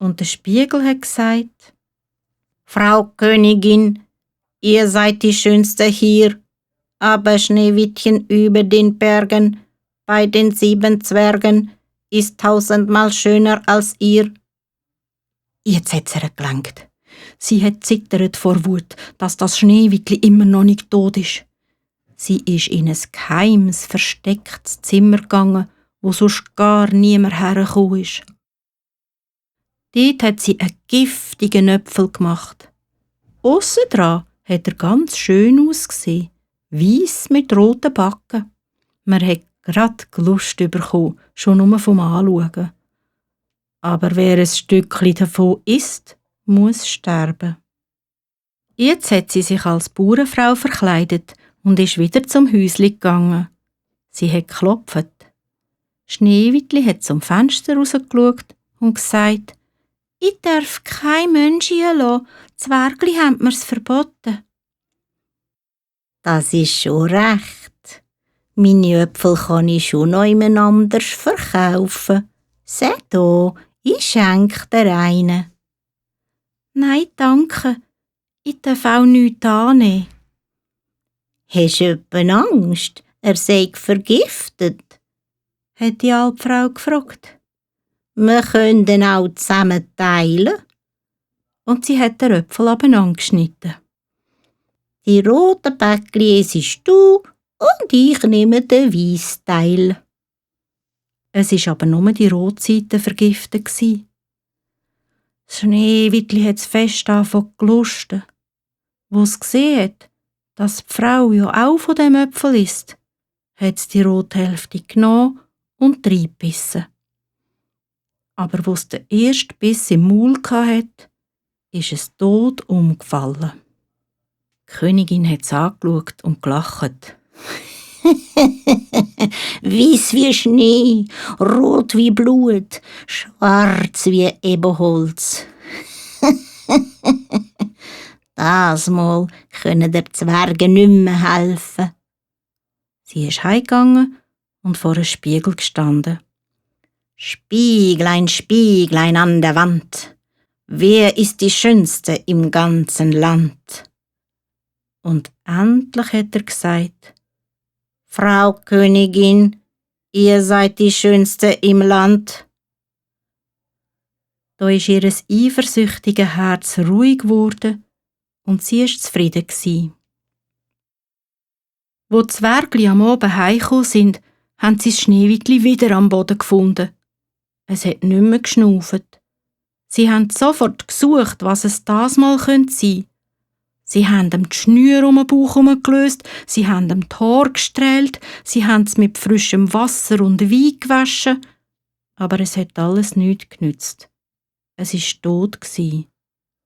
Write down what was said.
Und der Spiegel hat gesagt: »Frau Königin, ihr seid die Schönste hier, aber Schneewittchen über den Bergen, bei den 7 Zwergen, ist 1000-mal schöner als ihr.« Jetzt hat's ihr gelangt. Sie hat zittert vor Wut, dass das Schneewittli immer noch nicht tot ist. Sie ist in ein geheimes, verstecktes Zimmer gegangen, wo sonst gar niemand hergekommen ist. Dort hat sie einen giftigen Äpfel gemacht. Aussen dran hat er ganz schön ausgesehen, weiss mit roten Backen. Man hat grad Lust bekommen, schon nur vom Anschauen. Aber wer ein Stückchen davon isst, muss sterben. Jetzt hat sie sich als Bauernfrau verkleidet und ist wieder zum Häusli gegangen. Sie hat geklopft. Schneewittli hat zum Fenster rausgeschaut und gesagt: »Ich darf kein Mensch lassen. Zwergli haben mir's verboten.« »Das ist schon recht. Meine Äpfel kann ich schon noch jemand anders verkaufen. Seh da, ich schenke dir einen.« »Nein, danke. Ich darf auch nichts annehmen.« »Hast du etwa Angst, er sei vergiftet?« hat die Altfrau gefragt. »Wir können auch zusammen teilen.« Und sie hat den Äpfel abeinandergeschnitten. »Die roten Päckchen isst du und ich nehme den weißen Teil.« Es war aber nur die rote Seite vergiftet. Schneewittli hat es fest angefangen zu lusten. Wo es gesehen hat, dass die Frau ja auch von dem Äpfel isst, hat es die rote Hälfte genommen und reingebissen. Aber wo es den ersten Biss im Maul hatte, ist es tot umgefallen. Die Königin hat es angeschaut und gelacht. »Weiss wie Schnee, rot wie Blut, schwarz wie Ebenholz. Das Mal können der Zwerge nicht mehr helfen.« Sie ist heimgegangen und vor einem Spiegel gestanden. »Spieglein, Spieglein an der Wand, wer ist die Schönste im ganzen Land?« Und endlich hat er gesagt: »Frau Königin, ihr seid die Schönste im Land.« Da ist ihr eifersüchtiges Herz ruhig geworden und sie war zufrieden gsi. Wo die Zwergli am Abend heimgekommen sind, haben sie das Schneewittli wieder am Boden gefunden. Es hat nicht mehr geschnauft. Sie haben sofort gesucht, was es das mal sein könnte. Sie haben ihm die Schnüre um den Bauch herumgelöst, sie haben ihm die Haare gestrählt, sie haben es mit frischem Wasser und Wein gewaschen. Aber es hat alles nichts genützt. Es war tot.